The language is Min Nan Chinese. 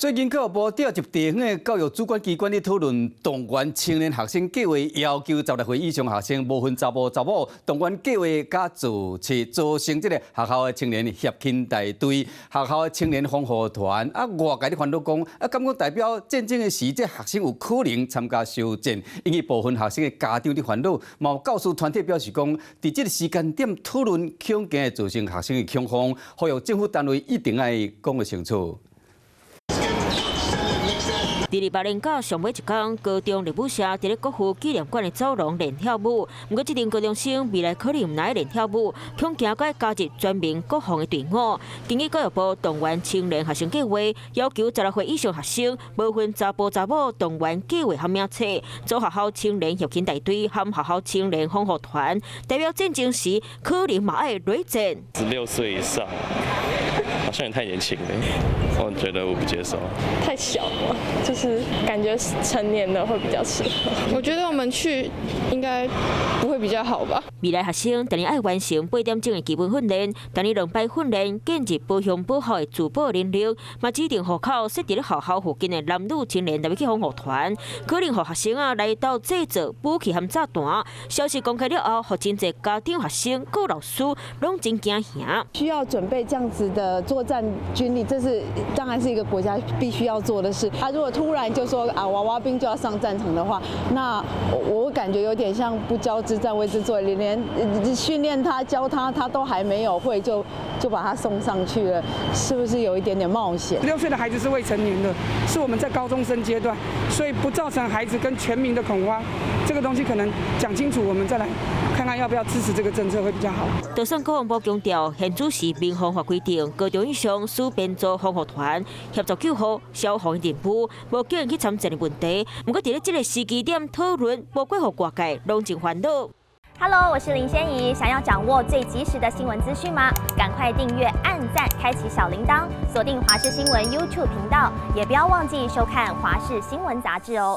最近教育部召集地方的教育主管機關咧討論動員青年學生計劃，要求16歲以上學生無分查埔查某動員計劃佮組織組成這个學校的青年協勤大隊、學校的青年防護團。啊，外界咧煩惱講，啊，敢講代表戰爭的時，這學生有可能參加參戰，引起部分學生的家長咧煩惱。嘛有教師團體表示講，佇這个時間點討論，恐驚會造成學生的恐慌，呼籲政府單位一定愛講得清楚。佇咧連假上尾一工，高中熱舞社佇咧國父紀念館的走廊練跳舞。毋過，這陣高中生未來可能毋愛練跳舞，恐驚閣加入全民國防的隊伍。根據教育部動員青年學生計劃，要求16歲以上學生，無分查埔查某動員計劃和名冊，組學校青年協勤大隊和學校青年防護團，代表戰爭時可能嘛愛攏戰。 16歲以上，好像也太年輕了，我覺得我不接受。太小了，就是感覺成年的會比較適合。我覺得我們去應該不會比較好吧。未來學生逐年愛完成8點鐘的基本訓練，逐年兩擺訓練建立保鄉保校的自保能力，嘛指定戶口設佇咧學校附近的男女青年入去防護團，可能予學生啊來鬥製造武器和炸彈。消息公開了後，予真濟家長、學生、閣老師攏真驚嚇。需要準備這樣子的作戰軍力，這是當然是一個國家必須要做的事。他如果突然就說啊娃娃兵就要上戰場的話，那我感覺有點像不教之戰謂之作，連訓練他、教他，他都還沒有會，就把他送上去了，是不是有一點點冒險？ 6歲的孩子是未成年的，是我們在高中生階段，所以不造成孩子跟全民的恐慌。這個東西可能講清楚，我們再來看看要不要支持這個政策會比較好。就算國防部強調，現主是民防法規定，高中以上須編組防護團協助救護、消防任務，無叫𪜶去參戰的問題。毋過佇咧這个時機點討論，無過予外界攏真煩惱。 Hello，我是林仙怡。想要掌握最及時的新聞資訊嗎？趕快訂閱、按讚、開啟小鈴鐺，鎖定華視新聞 YouTube 頻道，也不要忘記收看華視新聞雜誌哦。